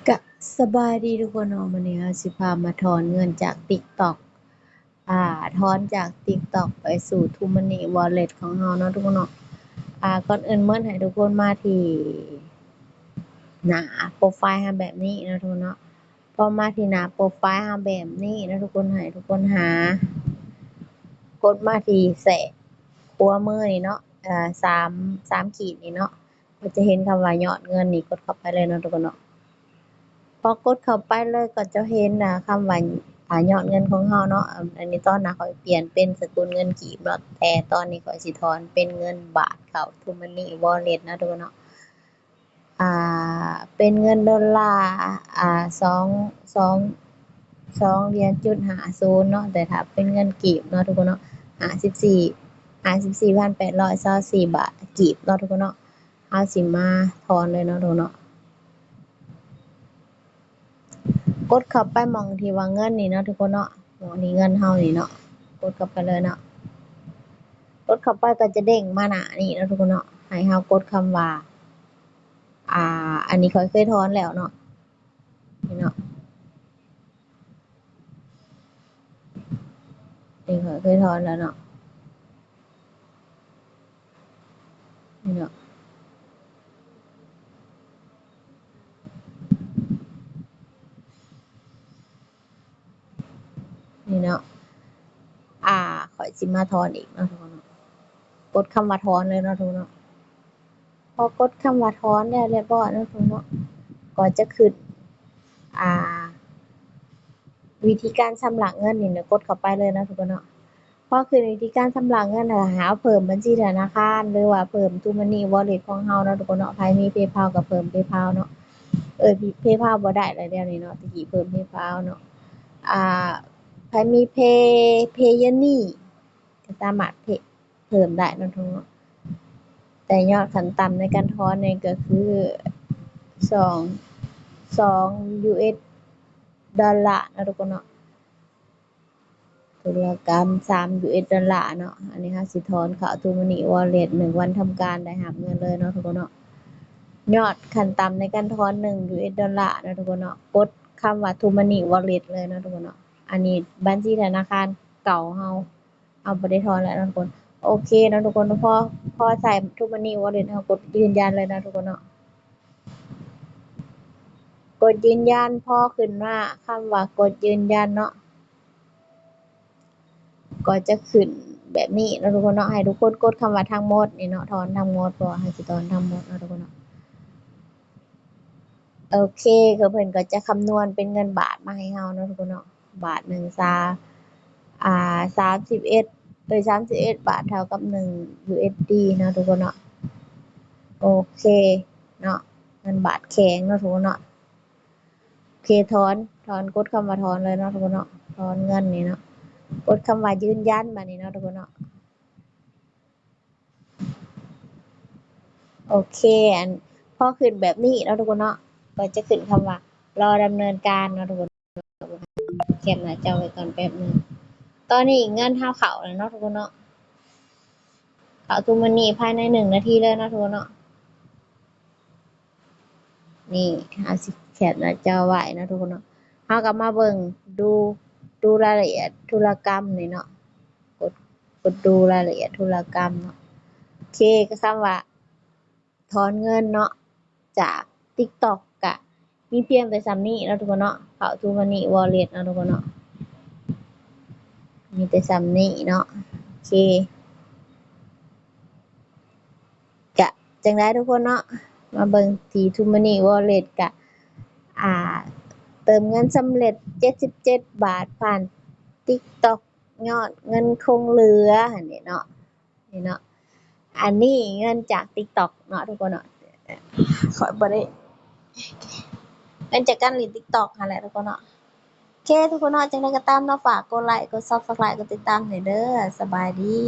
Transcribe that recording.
ກະສະບາຍດີທຸກຄົນເນາະ, ມື້ນີ້ເຮົາຊິພາມາຖອນເງິນຈາກ TikTok ອາ ຖອນຈາກ TikTok ໄປສູ່ TrueMoney Wallet ຂອງເຮົາເນາະທຸກຄົນເນາະ. ອາ ກ່ອນອື່ນເໝິດໃຫ້ທຸກຄົນມາທີ່ໜ້າໂປຣໄຟລ໌ເຮົາແບບນີ້ເນາະທຸກຄົນເນາະ. ພໍມາທີ່ໜ້າໂປຣໄຟລ໌ເຮົາແບບນີ້ເນາະທຸກຄົນ, ໃຫ້ທຸກຄົນຫາ ກົດມາທີ່ແຊກຂວາມືນີ້ເນາະ, ອາ ສາມ ສາມຂີດນີ້ເນາະ, ກໍຈະເຫັນຄຳວ່າຍອດເງິນນີ້, ກົດເຂົ້າໄປເລີຍເນາະທຸກຄົນເນາະ. ພໍກົດເຂົ້າໄປເລີຍກໍຈະເຫັນ ອາ ຄຳວ່າ ອາ ຍອດເງິນຂອງເຮົາເນາະ. ອັນ ອັນນີ້ຕອນໜ້າຂ້ອຍປ່ຽນເປັນສະກຸນເງິນກີບເນາະ, ແຕ່ຕອນນີ້ຂ້ອຍຊິຖອນເປັນເງິນບາດເຂົ້າ TrueMoney Wallet ເນາະທຸກຄົນເນາະ. ອ່າ ເປັນເງິນໂດລາ ອ່າ ສອງ ສອງ ສອງຫຼຽນຈຸດຫ້າສູນເນາະ, ແຕ່ຖ້າເປັນເງິນກີບເນາະທຸກຄົນເນາະ ຫ້າສິບສີ່ ຫ້າສິບສີ່ພັນແປດຮ້ອຍຊາວສີ່ບາດກີບເນາະທຸກຄົນເນາະ. ເຮົາຊິມາຖອນເລີຍເນາະທຸກຄົນເນາະ. ກົດເຂົ້າໄປໝ່ອງທີ່ວ່າເງິນນີ້ເນາະທຸກຄົນເນາະ, ໝ່ອງທີ່ເງິນເຮົານີ້ເນາະ, ກົດເຂົ້າໄປເລີຍເນາະ. ກົດເຂົ້າໄປກໍຈະເດ້ງມາໜ້ານີ້ເນາະທຸກຄົນເນາະ, ໃຫ້ເຮົາກົດຄຳວ່າ ອ່າ ອັນນີ້ຂ້ອຍເຄີຍຖອນແລ້ວເນາະ, ນີ້ເນາະ, ນີ້ຂ້ອຍເຄີຍຖອນແລ້ວເນາະ. ນີ້ເນາະ ນີ້ເນາະ ອາ ຂ້ອຍຊິມາຖອນອີກເນາະທຸກຄົນເນາະ. ກົດຄຳວ່າຖອນເລີຍເນາະທຸກຄົນເນາະ. ພໍກົດຄຳວ່າຖອນແລ້ວລຽບຮ້ອຍເນາະທຸກຄົນເນາະ ກໍຈະຂຶ້ນ ອາ ວິທີການຊຳລະເງິນນີ້ເນາະ, ກົດເຂົ້າໄປເລີຍເນາະທຸກຄົນເນາະ. ພໍຂຶ້ນວິທີການຊຳລະເງິນ ໃຫ້ເຮົາເພີ່ມບັນຊີທະນາຄານ ຫຼືວ່າເພີ່ມ TrueMoney Wallet ຂອງເຮົາເນາະທຸກຄົນເນາະ. ໃຜມີ PayPal ກໍເພີ່ມ PayPal ເນາະ, ເອີ PayPal ບໍ່ໄດ້ແລ້ວດຽວນີ້ເນາະ, ແຕ່ກີ້ເພີ່ມ PayPal ເນາະ. ອາ ໃຜມີ Pay- Payoneer ກໍສາມາດ Pay- ເພີ່ມໄດ້ເນາະທຸກຄົນເນາະ. ແຕ່ຍອດຂັ້ນຕ່ຳໃນການຖອນນີ້ກໍຄື ສອງ ສອງ ຢູເອັສ ດອນລາເນາະທຸກຄົນເນາະ. ທຸລະກຳ ສາມ ຢູເອັສ ດອນລາເນາະ. ອັນນີ້ເຮົາຊິຖອນເຂົ້າ TrueMoney Wallet ໜຶ່ງວັນທຳການໄດ້ຮັບເງິນເລີຍເນາະທຸກຄົນເນາະ. ຍອດຂັ້ນຕ່ຳໃນການຖອນ ໜຶ່ງ ຢູເອັສ ດອນລາເນາະທຸກຄົນເນາະ. ກົດຄຳວ່າ TrueMoney Wallet ເລີຍເນາະທຸກຄົນເນາະ. ອັນນີ້ບັນຊີທະນາຄານເກົ່າເຮົາ ເຮົາບໍ່ໄດ້ຖອນແລ້ວເນາະທຸກຄົນ. ໂອເຄເນາະທຸກຄົນ, ພໍ ພໍໃຊ້ TrueMoney Wallet ເຮົາກົດຢືນຢັນເລີຍເນາະທຸກຄົນເນາະ. ກົດຢືນຢັນ, ພໍຂຶ້ນມາຄຳວ່າກົດຢືນຢັນເນາະ ກໍຈະຂຶ້ນແບບນີ້ເນາະທຸກຄົນເນາະ. ໃຫ້ທຸກຄົນກົດຄຳວ່າທັງໝົດນີ້ເນາະ, ຖອນທັງໝົດ ເພາະວ່າເຮົາຊິຖອນທັງໝົດເນາະທຸກຄົນເນາະ. ໂອເຄ ກໍເພິ່ນກໍຈະຄຳນວນເປັນເງິນບາດມາໃຫ້ເຮົາເນາະທຸກຄົນເນາະ. ບາດໜຶ່ງ ສາ- ອ່າ ສາມສິບເອັດ ເອີຍ ສາມສິບເອັດບາດເທົ່າກັບໜຶ່ງ USD ເນາະທຸກຄົນເນາະ. ໂອເຄເນາະ, ເງິນບາດແຂງເນາະທຸກຄົນເນາະ. ໂອເຄ ຖອນ ຖອນ ກົດຄຳວ່າຖອນເລີຍເນາະທຸກຄົນເນາະ. ຖອນເງິນນີ້ເນາະ, ກົດຄຳວ່າຢືນຢັນບາດນີ້ເນາະທຸກຄົນເນາະ. ໂອເຄ ອັນ ພໍຂຶ້ນແບບນີ້ເນາະທຸກຄົນເນາະ, ກໍຈະຂຶ້ນຄຳວ່າ ລໍດຳເນີນການເນາະທຸກຄົນ. ແຄປໜ້າຈໍໄວ້ກ່ອນແປັບໜຶ່ງ. ຕອນນີ້ເງິນເຮົາເຂົ້າແລ້ວເນາະທຸກຄົນເນາະ, ເຂົ້າ TrueMoney ພາຍໃນໜຶ່ງນາທີເລີຍເນາະທຸກຄົນເນາະ. ນີ້ ເຮົາຊິແຄປໜ້າຈໍໄວ້ເນາະທຸກຄົນເນາະ. ເຮົາກໍມາເບິ່ງ ດູ ດູລາຍລະອຽດທຸລະກຳນີ້ເນາະ, ກົດ ກົດດູລາຍລະອຽດທຸລະກຳເນາະ. ໂອເຄ ກໍຄຳວ່າຖອນເງິນເນາະ ຈາກ TikTok ກະມີພຽງແຕ່ຊ່ຳນີ້ເນາະທຸກຄົນເນາະ, ເຂົ້າ TrueMoney Wallet ເນາະທຸກຄົນເນາະ, ມີແຕ່ຊ່ຳນີ້ເນາະ. ໂອເຄ ກະຈັ່ງໃດທຸກຄົນເນາະ, ມາເບິ່ງທີ່ TrueMoney Wallet ກະ ອ່າ ເຕີມເງິນສຳເລັດເຈັດສິບເຈັດບາດຜ່ານ TikTok, ຍອດເງິນຄົງເຫຼືອຫັ້ນເດເນາະ. ນີ້ເນາະ ອັນນີ້ເງິນຈາກ TikTok ເນາະທຸກຄົນເນາະ, ຂ້ອຍບໍ່ໄດ້ ເງິນຈາກການຫຼິ້ນ TikTok ຫັ້ນແຫຼະທຸກຄົນເນາະ. ໂອເຄ ທຸກຄົນເນາະ, ຈັ່ງໃດກໍຕາມເນາະ, ຝາກກົດໄລ ກົດ Subscribe ກົດຕິດຕາມໃຫ້ເດີ. ສະບາຍດີ.